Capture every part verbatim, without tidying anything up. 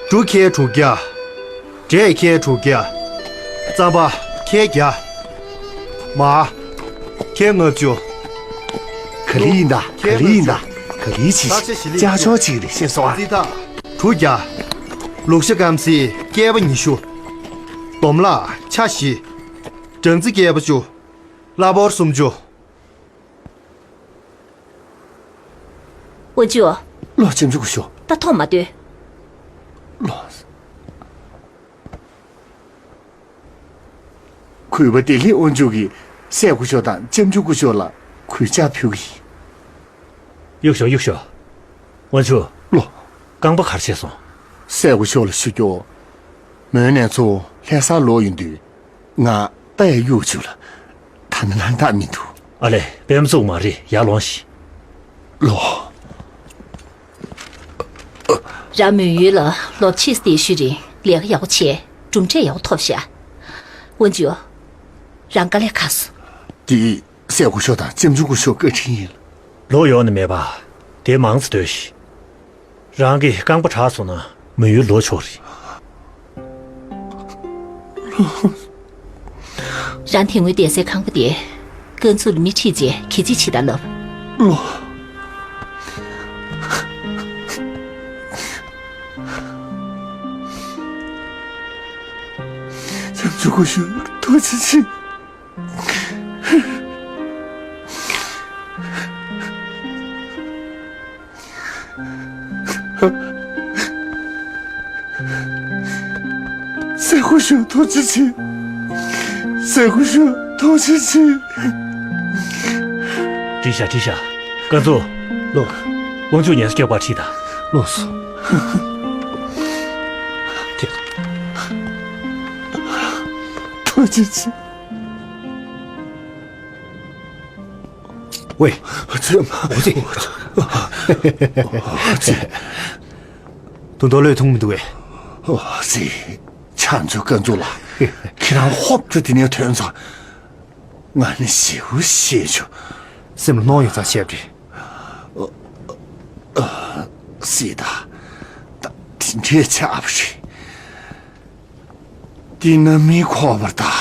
འབྲུ་ཁལ་དྲུག་བརྒྱ། འབྲས་ཁལ་དྲུག་བརྒྱ། རྩམ་པ་ཁལ་བརྒྱ། མར་ཁལ་ལྔ་བཅུ། ག་ལེ་ཡིན་ད། ག་ལེ་ཡིན་ད། ག་ལེ་བྱེད་ཤིག་ཅག་ཆོག་ཅིག་རེད། ཤེས་སོང་ཨ། རྩི་ཐང་དྲུག་བརྒྱ། ལུག་ཤ་སྐམ་སའི་སྐྱེས་པ་ཉི་ཤུ། དོམ་ལག་ཆ་བཞི། སྦྲང་རྩི་སྐྱེས་པ་བཅུ། གླ་ཕོར་སུམ་ཅུ། དབོན་ཆུ། ལོ་ལྕམ་ཆུང་སྐུ་ཞབས། ད་ཐོག་མ་སྡོད། ལོ། གུས་པ་བདེ་ལེགས་དབོན་ཆུ་གིས་སྲས་སྐུ་ཞབས་དང་ལྕམ་ཆུང་སྐུ་ཞབས་ལ་གུས་ཕྱག་ཕུལ་གྱི་ཡིན། གཡུག་ཞོག་གཡུག་ཞོག་དབོན་ཆུ། ལོ། རྐང་པ་ག་རེ་བྱས་སོང་། སྲས་སྐུ་ཞབས་ལ་ཞུ་རྒྱུ། མོན་ནས་ཚུར་ལྷ་སར་ལོག་ཡོང་དུས། ང་རྟ་ཡར་གཡུག་བཅུག་ལ། ད་ནི་ལན་རྟགས་མི་འདུག་ཨ་ལས། པད་མ་བཙུགས་མ་རེད། ཡར་ལོངས་ཤིག་ལོ། རང་མོན་ཡུལ་ལ་ལོ་ཕྱིས་ཏེ་ཤུལ་རིང་ལས་ཀ་ཡག་པོ་བྱས། གྲུབ་འབྲས་ཡག་པོ་ཐོབ་ཤག་དབོན་ཆུ། རང་དཀའ་ལས་ཁག་སོང་། འདི་སྲས་སྐུ་ཞབས་དང་ལྕམ་ཆུང་སྐུ་ཞབས་བཀའ་དྲིན་ཡིན། ལོག་ཡོང་ནི་མེད་པ། དེ་མང་ཙམ་སྡོད་ཤིག་རང་གི་རྐང་པ་དྲག་སོང་ན་མོན་ཡུལ་ལོག་ཆོག་རེད། རང་དེ་སྔོན་བསྡད་སའི་ཁང་པ་དེ་ཀན་ཙུའུ་ལ་མི་ཁྲིད་རྗེས་གད་ཕྱིས་བྱེད་དང་ལབ། ལོ། ལྕམ་ཆུང་སྐུ་ཞབས་ཐུགས་རྗེ་ཆེ། སྲས་སྐུ་ཞབས་ཐུགས་རྗེ་ཆེ། སྲས་སྐུ་ཞབས་ཐུགས་རྗེ་ཆེ། ཁྲིད་ཤག་ཁྲིད་ཤག་ཀན་ཙུའུ། ལོ། དབང་ཕྱུག་ཉལ་ས་སྐྱག་པར་ཁྲིད་དང་། ལོ་སོ། ཁྲིད། ཐུགས་རྗེ་ཆེ། ཝེ། ཨ་ཙི། ཨ་ཙི། ཨ་ཙི། དུང་མདོག་བློས་ཐུང་མི་འདུག་གས། ཨ་ཙི། ཕྱག་མཛོད་ཀན་ཙུའུ་ལགས། ཁྱེད་རང་ཧོབ་ཏེ་དེ་ནས་ཐོན་ཙང་། ང་ནི་ཞེ་པོ་ཞེད་བྱུང་། སེམས་ལ་གནོད་ཡོང་ཙང་བཤད་པ་རེད། སྲིད་ད། ད་དེ་འདྲའི་ཆགས་པ་རེད། འདི་ན་མི་ཁོག་པར་གདའ།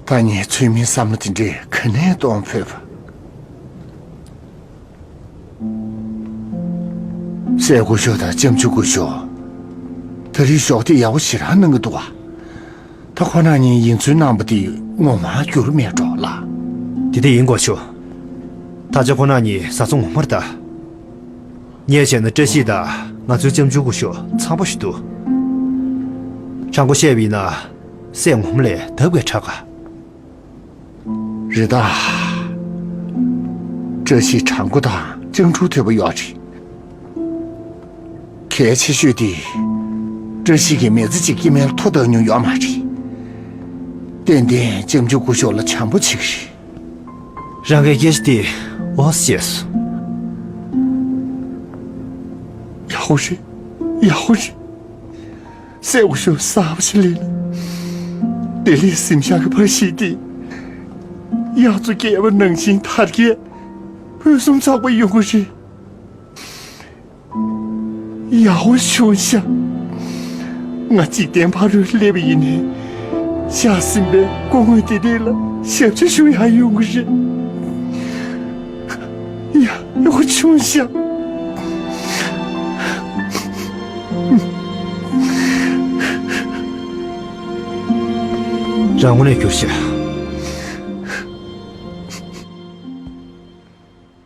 ད་ངས་ཚུལ་མིན་བསམ་བློ་དེ་འདྲས་ག་ནས་གཏོང་ཕོད་པ། སྲས་སྐུ་ཞབས་དང་ལྕམ་ཆུང་སྐུ་ཞབས། ད་རེས་ཞོགས་དེ་ཡག་པོ་ཞེ་དྲག་གནང་གི་འདུག་བ། ད་ཁོ་རང་གཉིས་ཡིད་རྩོལ་གནང་པ་དེ་ངོ་མ་འགྱུར་མེད་འགྲོ་ལ། དེ་དེ་ཡིན་དགོས་ཆོག་ད་ཆ་ཁོ་རང་གཉིས་བཟའ་ཚང་ངོ་མར་གདའ། ངས་བྱས་ན་བཀྲ་ཤིས་དང་ང་ཚོའི་ལྕམ་ཆུང་སྐུ་ཞབས་འཚམ་པོ་ཞིག་འདུག་དྲང་པོ་བཤད་པ་ཡིན་ན་སྲས་ངོ་མ་ལས་ལྡབ་གས་དྲག་ག་རེད་ད། བཀྲ་ཤིས་དྲང་པོ་དང་སྤྱང་གྲུང་དོད་པོ་ཡོད་རེད། གལ་ཆེ་ཤོས་དེ། བཀྲ་ཤིས་ཀྱིས་མི་ཚེ་གཅིག་སྐྱེ་དམན་ལ་ཐོ་བཏང་མྱོང་ཡོད་མ་རེད། ཏན་ཏན་ལྕམ་ཆུང་སྐུ་ཞབས་ལ་བྱམས་པོ་བྱེད་ཀྱི་རེད། རང་གིས་སྐད་ཆ་དེ་འོ་ཟེར་སོང་། ཡག་པོ་རེད། ཡག་པོ་རེད། སྲས་སྐུ་ཞབས་གསར་པ་ཞིག་སླེབས་ན། བདེ་ལེགས་གཟིམ་ཤག་གི་ཕ་གཞིས་དེ། གཡག་གཙོ་སྐྱེས་པ་ནང་བཞིན་དར་རྒྱས་ཕུན་སུམ་ཚོགས་པ་ཡོང་གི་རེད། ཡག་པོ་བྱུང་ཤག་ང་འཇིག་རྟེན་ཕ་རོལ་སླེབས་པ་ཡིན་ནའི། བཞག་ཟིན་པའི་སྐུ་ངོ་དེ་རིགས་ལ་ཞབས་ཕྱི་ཞུ་ཡག་ཡོང་གི་རེད། ཡག་ཡག་པོ་བྱུང་ཤག་རང་ངོ་ནས་འགྱུར་ཤག་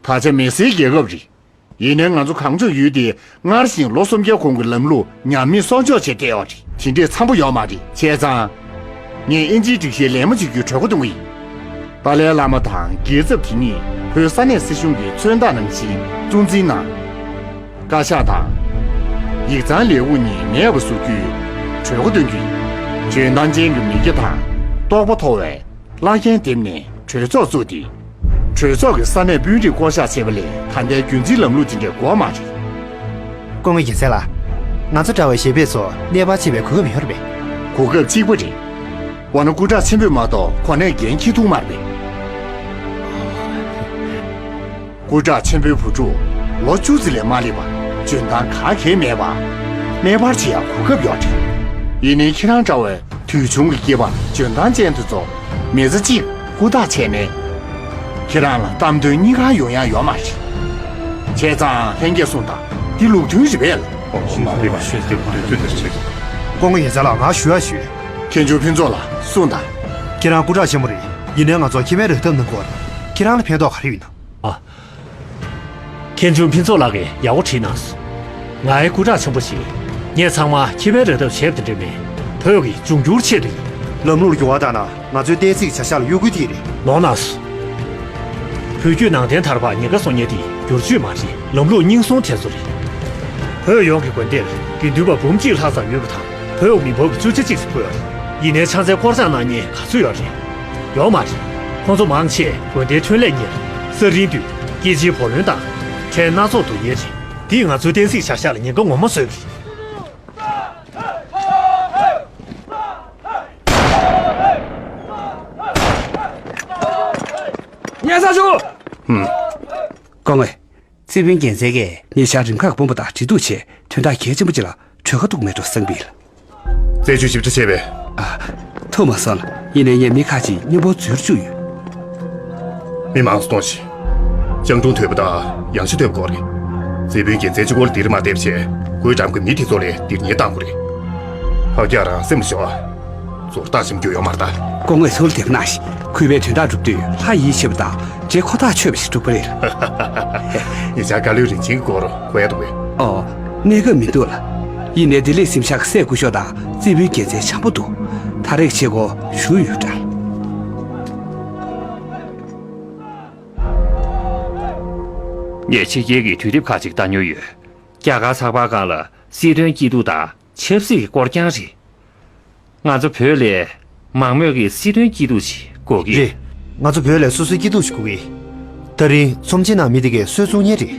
ད་ཆ་མི་སེར་རྒྱལ་ཁབ་རེད། ཡིན་ནའི་ང་ཚོ་གངས་ལྗོངས་ཡུལ་དེ་སྔར་བཞིན་ལོ་སུམ་བརྒྱ་གོང་གི་ལམ་ལུགས་ཉམས་མེད་སྲུང་སྐྱོབ་བྱས་བསྡད་ཡོད་རེད། དེ་འདྲས་འཚམ་པོ་ཡོད་མ་རེད། བྱས་ཙང་། ངས་དབྱིན་ཇིའི་སྒྲིག་གཞིའི་ལས་མ་བྱེད་རྒྱུའི་གྲོས་འགོ་གཏོང་གི་ཡིན། ཏཱ་ལའི་བླ་མ་དང་རྒྱལ་ཚབ་དེ་གཉིས་བོད་ས་གནས་སྲིད་གཞུང་གི་མཚོན་རྟགས་ནང་བཞིན་གཙོ་འཛིན་གནང་། བཀའ་ཤག་དང་། ཡིག་ཚང་ལས་ཁུངས་གཉིས་མེད་པ་བཟོ་རྒྱུའི་གྲོས་འགོ་གཏོང་རྒྱུ་ཡིན། འཇོན་ཐང་ཅན་གྱི་མི་སྐྱ་དང་རྟོགས་པ་མཐོ་བའི། བླ་རྒན་འདེམས་ནས་གྲོས་ཚོགས་བཙུགས་ཏེ། གྲོས་ཚོགས་ཀྱི་ས་གནས་དཔོན་རིགས་བསྐོ་གཞག་བྱས་པ་ལས་ད་ལྟའི་རྒྱུན་འཛིན་ལམ་ལུགས་དེ་འདྲ་དགོས་མ་རེད། སྐུ་ངོ་རྒྱལ་མཚན་ལགས། ང་ཚོ་འདྲ་བའི་གཞས་པ་ཚོ་གནས་སྤར་བྱེད་པའི་གོ་སྐབས་ཡོད་རེད་པས། གོ་སྐབས་གཅིག་པ་རེད། འོ་ན་སྐུ་དྲག་ཆེན་པོས་མ་གཏོགས་གོ་གནས་འགན་འཁྱེར་ཐུབ་མ་རེད་པས། སྐུ་དྲག་ཆེན་པོའི་བུ་ཕྲུག་ལོ་བཅུ་ཙམ་ལས་མ་སླེབས་པ། འཇོན་ཐང་ག་གེ་མེད་པ། སྨད་པར་བྱེད་ཡག་གོ་སྐབས་ཡོད་རེད། ཡིན་ནའི་ཁྱེད་རང་འདྲ་བའི་དུས་ཆུང་གི་སྐྱེས་པ་འཇོན་ཐང་ཅན་དེ་ཚོ་མི་ཚེ་གཅིག་ཧུར་ཐག་བྱས་ནས། ཁྱེད་རང་ལ་གཏམ་དོན་གཉིས་ཀ་ཡོང་ཡག་ཡོད་མ་རེད། བྱས་ཙང་ལྷན་རྒྱས་གསུངས་དང་། འདི་ལུགས་མཐུན་རེད་པས་ལགས། ཨོ་མ་རེད་པ། ཤོད་དེ་མ་རེད། དེ་དེ་རེད། སྐུ་ངོ་ཡ་ཚ་ལགས། ང་ཞུ་ཡ་ཞུ། མཁན་ཆུང་ཕུན་ཚོགས་ལགས་གསུངས་དང་། ཁྱེད་རང་སྐུ་དྲག་ཆེན་པོ་རེད། ཡིན་ནའི་ང་ཚོ་ཁེ་ཕན་རག་ཐབས་གནང་དགོས་རེད། ཁྱེད་རང་ལ་ཕན་ཐོགས་ག་རེ་ཡོད་ན། ཨ། མཁན་ཆུང་ཕུན་ཚོགས་ལགས་ཀྱིས་ཡག་པོ་དྲིས་གནང་སོང་། ང་ཡི་སྐུ་དྲག་ཆེན་པོ་ཞིག་ངས་ཚང་མ་ཁེ་ཕན་རག་ཐབས་བྱས་པ་དེ་འདྲ་མིན། བོད་ཀྱི་འབྱུང་འགྱུར་ཆེད་དུ་ཡིན། ལམ་ལུགས་འགྱུར་བ་ལྟར་ན་ང་ཚོའི་བསྟན་སྲིད་ཀྱི་བྱ་གཞག་ལ་གཡོ་འགུལ་ཐེབས་རེད། ནོར་གནང་སོང་། བོད་བརྒྱུད་ནང་བསྟན་དར་ཐོག་ཉེན་ཁ་བཟོ་མཁན་དེ་བསྒྱུར་བཅོས་མ་རེད། ལམ་ལུགས་རྙིང་སོང་དེ་ཚོ་རེད། བོད་ཡོངས་ཀྱི་དགོན་སྡེར་དགེ་འདུན་པ་འབུམ་གཅིག་ལྷག་ཙམ་ཡོད་པ་དང་། བོད་མི་འབོར་གྱི་བཅུ་ཆ་གཅིག་ཙམ་ཡོད་རེད། ཡིན་ནའི་ཕྱག་འཚལ་སྐོར་གཤགས་གནང་མཁན་ག་ཚོད་ཡོད་རེད། ཡོད་མ་རེད། ཁོང་ཚོ་མང་ཆེ་དགོན་སྡེའི་ཐོན་ལས་གཉེར། ས་རིན་བསྡུ། སྐྱེད་ཆའི་བུ་ལོན་བཏང་། ཁྲལ་སྣ་ཚོགས་བསྡུ་མཁན་རེད། འདིས་ང་ཚོའི་བསྟན་སྲིད་བྱ་གཞག་ལ་ཉེན་ཁ་ངོ་མ་བཟོས་པ་རེད། ཉན་ས་ཞུ། ཧུམ། སྐུ་ངོ། རྩིས་དཔོན་རྒྱལ་མཚན་གྱིས་ཉེ་ཆར་རིམ་ཁག་དཔོན་པོ་དང་འབྲེལ་གཏུག་ཆེད་དོན་དག་གལ་ཆེན་པོ་ཅིག་ལ་གྲོས་ཁ་གཏུག་མེད་འགྲོ་བསམ་པས། རྩད་གཅོད་ཞིབ་ཕྲ་བྱས་པས། ཨ། ཐུབ་མ་སོང་། ཡིན་ནའི་ངས་མི་ཁག་ཅིག་མཉམ་པོ་འཛུལ་བཅུག་ཡོད། མི་མང་སུ་གཏོང་ཞིག་སྤྱང་གྲུང་དོད་པོ་དང་ཡང་ཞེ་དོད་པོ་དགོས་རེད། རྩིས་དཔོན་རྒྱལ་མཚན་གཅིག་པོ་ལ་འདིར་མ་བསྡད་པ་བྱས། གུས་འགྲམ་གྱི་མི་དེ་ཚོ་ལ་འདིར་ཉེས་བཏང་དགོས་རེད། ཧོ། ཁྱེད་རང་སེམས་ལ་ཞོག་ཨ། ཟུར་ལྟ་ཞིམ་རྒྱུ་ཡོད་མ་རེད་ད། སྐུ་ངོས་ཚུར་འདེམས་གནང་ཞིག་གུས་པའི་དོན་དག་སྒྲུབ་དུས་ལྷ་ཡིད་ཆེས་པ་དང་འདྲེ་ཁོ་ཐག་ཆོད་པ་ཞིག་སྒྲུབ་པ་རེད། ཉེ་ཆར་བཀའ་བློན་རིན་ཆེན་གྱི་སྐོར་གོ་ཡ་འདུག་པས། ཨོ། གནས་སྐབས་མི་འདུག་ལ། ཡིན་ནའི་ལྡི་ལི་གཟིམ་ཤག་གི་སྲས་སྐུ་ཞབས་དང་རྩིས་དཔོན་རྒྱལ་མཚན་འཆམ་པོ་འདུག་ད་རེས་བྱེད་སྒོ་ཞུ་ཡོད་འདྲ། ངས་ཕྱི་རྒྱལ་གྱི་དུས་དེབ་ཁག་ཅིག་ལྟ་མྱོང་ཡོད། རྒྱ་གར་ཚགས་པར་ཁང་ལ་སྲིད་དོན་སྐྱིད་སྡུག་དང་ཆབ་སྲིད་ཀྱི་སྐོར་རྐྱང་རེད། ང་ཚོ་བོད་ལས་མང་མོས་ཀྱིས་སྲིད་དོན་སྐྱིད་སྡུག་ཅིག་དགོས་ཀྱི། རེད། ང་ཚོ་བོད་ལས་སོ་སོའི་སྐྱིད་སྡུག་ཅིག་དགོས་ཀྱི། ད་རིང་ཚོམས་ཆེན་ནང་མི་དེ་གས་སྲོལ་བཙུགས་མཁན་རེད།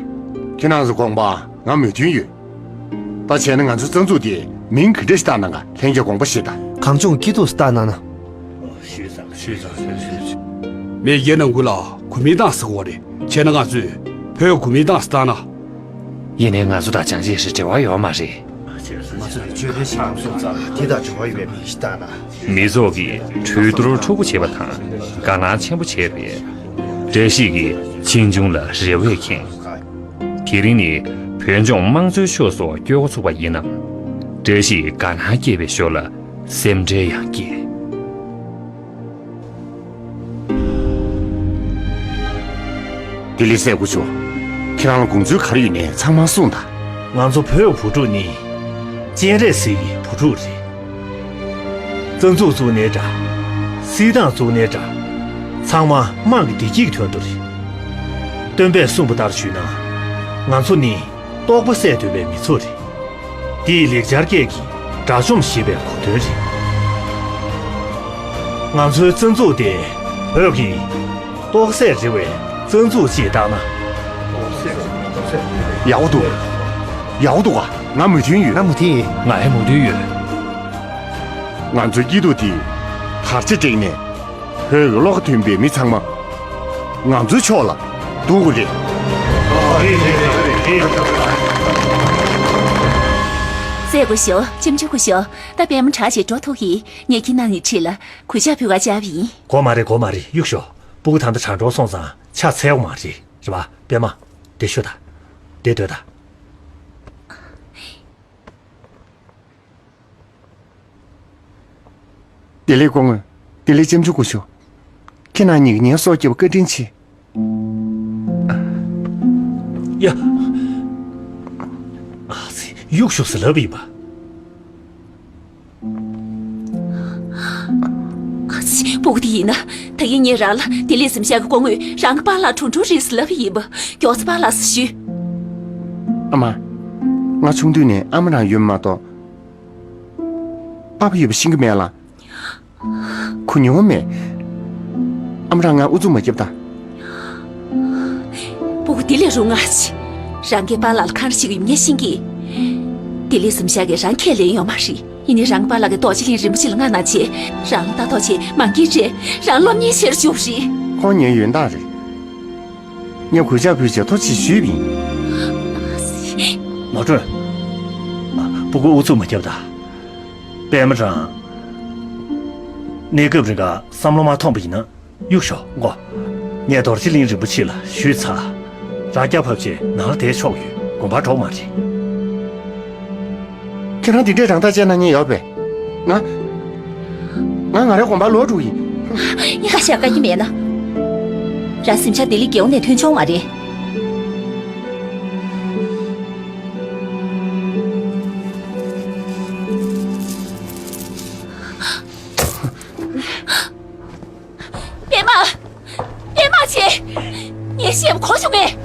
ཁྱེད་རང་ཚོ་དགོངས་པ་ང་མོས་མཐུན་ཡོད། ད་བྱས་ན་ང་ཚོའི་རྩ་འཛུགས་དེ་མིང་ག་འདྲ་ཞིག་བཏགས་གནང་ག་ལྷན་རྒྱས་དགོངས་པ་བཞེས་དང་། གངས་ལྗོངས་སྐྱིད་སྡུག་ཟེར་བཏགས་གནང་ན། མི་སྒེར་ནང་ཁུལ་ལ་གོ་མིན་ཏང་ཟེར་གོ་རེད། བྱས་ན་ང་ཚོས་བོད་གོ་མིན་ཏང་ཟེར་བཏགས་ན། ཡིན་ནའི་ང་ཚོ་དང་ཅང་ཅེ་ཧྲི་འབྲེལ་བ་ཡོད་མ་རེད། ང་ཚོ་ནི་ཆོས་དོན་ཞིག་གམ་སོང་ཙང་དེ་དང་འབྲེལ་བ་ཡོད་པའི་མི་ཞིག་བཏགས་ན། མི་ཚོགས་ཀྱིས་གྲོས་བསྡུར་འཁྲུག་པོ་བྱས་པ་དང་དགའ་སྣང་ཆེན་པོ་བྱས་པས། བཀྲ་ཤིས་ཀྱིས་ཕྱིས་འབྱུང་ལ་རེ་བས་ཁེངས། དེ་རིང་ནི་བོད་ལྗོངས་དམངས་གཙོའི་ཕྱོགས་སུ་བསྐྱོད་འགོ་ཚུགས་པ་ཡིན་ནམ། བཀྲ་ཤིས་དགའ་སྣང་སྐྱེས་པའི་ཞོར་ལ་སེམས་ཁྲལ་ཡང་སྐྱེས། ལྡི་ལི་སྲས་སྐུ་ཞབས། ཁྱེད་རང་ལ་དགོངས་ཚུལ་ག་རེ་ཡོད་ནའི་ཚང་མ་གསུངས་དང་། ང་ཚོ་བོད་བུ་ཕྲུག་ནི་སྤྱན་རས་གཟིགས་ཀྱི་བུ་ཕྲུག་རེད། རྩ་འཛུགས་བཙུགས་ནའི་འདྲ། སྲིད་ཏང་བཙུགས་ནའི་འདྲ། ཚང་མ་དམངས་ཀྱི་བདེ་སྐྱིད་ཀྱི་དོན་དུ་རེད། སྟོན་པས་གསུངས་པ་ལྟར་ཞུས་ན། ང་ཚོ་ནི་རྟོག་པ་སད་འདོད་པའི་མི་ཚོ་རེད། འདི་ཡི་ལེགས་སྦྱར་སྐད་ཀྱི་དགྲ་བཅོམ་ཞེས་པའི་གོ་དོན་རེད། ང་ཚོའི་རྩ་འཛུགས་དེ་བོད་ཀྱི་རྟོག་སད་རེ་བའི་རྩ་འཛུགས་ཅེས་བཏགས་ན། ཡག་པོ་འདུག་ཡག་པོ་འདུག་ག་ང་མོས་མཐུན་ཡོད། ང་མོས་མཐུན་ཡིན། ང་ཡང་མོས་མཐུན་ཡོད། ང་ཚོའི་སྐྱིད་སྡུག་དེ་དར་ཆ་བསྒྲེངས་ནས། བོད་ཀྱི་བློ་ཁ་མཐུན་པའི་མི་ཚང་མ་ང་ཚོའི་ཕྱོགས་ལ་འདུ་དགོས་རེད། སྲས་སྐུ་ཞབས། ལྕམ་ཆུང་སྐུ་ཞབས། ད་པད་མ་དྲག་ཅིག་འགྲོ་ཐུབ་ཀྱི། ངས་ཁྱེད་རྣམ་གཉིས་ཁྲིད་ལ་གུས་ཕྱག་ཕུལ་ག་བཅར་བ་ཡིན། དགོས་མ་རེད། དགོས་མ་རེད། གཡུག་ཞོག་སྤུ་གུ་ད་ལྟ་དྲག་འགྲོ་སོང་ཙང་ཕྱག་འཚལ་ཡོང་མ་རེད། རེད་པ། པད་མ། འདིར་ཤོག་དང་། འདིར་སྡོད་དང་། བདེ་ལེགས་སྐུ་ངོ། བདེ་ལེགས་ལྕམ་ཆུང་སྐུ་ཞབས། ཁྱེད་རྣམ་གཉིས་ཀྱིས་ངའི་སྲོག་སྐྱོབ་པར་བཀའ་དྲིན་ཆེ། ཡ། ཨ་ཙི། གཡུག་ཞོག་ཟེར་ལབ་ཡིན་པ། ཨ་ཙི། སྤུ་གུ་དེ་ཡིན་ན། ད་གིན་ངས་རང་ལ་བདེ་ལེགས་གཟིམ་ཤག་གི་སྐུ་ངོས་རང་གི་པཱ་ལགས་གྲུང་གྲུང་རེད་ཟེར་ལབ་ཡིན་པ། མགྱོགས་ཙམ་པཱ་ལགས་ཟེར་ཞུས། ཨ་མ། ང་ཆུང་དུས་ནས་ཨ་མ་རང་ཡོད་མ་གཏོགས་པ་ཕ་ཡོད་པ་ཤེས་ཀྱི་མེད་ལ། གོ་མྱོང་བ་མེད། ཨ་མ་རང་ང་ཨུ་ཚུགས་མ་རྒྱབ་དང་། སྤུ་གུ་བདེ་ལེགས་རུང་ང་ཆེ། རང་གི་པཱ་ལགས་ལ་གང་རེ་བྱེད་ཀྱི་ཡོད་མེད་ཤེས་ཀྱི། བདེ་ལེགས་གཟིམ་ཤག་གིས་རང་ཁས་ལེན་ཡོད་མ་རེད། ཡིན་ནའི་རང་གི་པཱ་ལགས་ཀྱིས་རྡོ་རྗེ་གླིང་རིན་པོ་ཆེ་ལ་མངགས་གནང་བྱས། རང་ལ་ལྟ་རྟོག་བྱེད་མང་གི་རེད། རང་སློབ་གཉེར་བྱེད་རུ་བཅུག་རེད། ཁོང་ངའི་ཡོན་བདག་རེད། ངས་གུས་ཕྱག་ཕུལ་བྱས་ཐུགས་རྗེ་ཆེ་ཞུས་པ་ཡིན། ནོར་སྒྲོན། སྤུ་གུ་ཨུ་ཚུགས་མ་རྒྱབ་ད། པད་མ་རང་། གནས་སྐབས་རིང་ག་བསམ་བློ་མ་ཐོངས་པ་ཡིན་ན་གཡུག་ཞོག་མགོ། ངས་རྡོ་རྗེ་གླིང་རིན་པོ་ཆེ་ལ་ཞུས་ཚར། རང་སྐྱ་བབས་བྱས་ནང་ལ་བསྡད་ཆོག་ཡོད། དགོན་པར་འགྲོ་མ་རེད། ཁྱེད་རང་འདི་འདྲའི་རང་ཐག་བཅད་གནང་མཁན་ཡོད་པས། ང་། ང་ང་རའི་དགོན་པར་ལོག་འགྲོ་གི་ཡིན། ཡ། བཀའ་ཤག་བཀའ་རྒྱ་མེད་ན། རང་སེམས་ཆགས་བདེ་ལེགས་རྒྱལ་པོ་ནས་ཐོན་ཆོག་མ་རེད། པད་མ། པད་མ་ཆེ། ངས་བཤད་པ་གོ་བྱུང་ངས།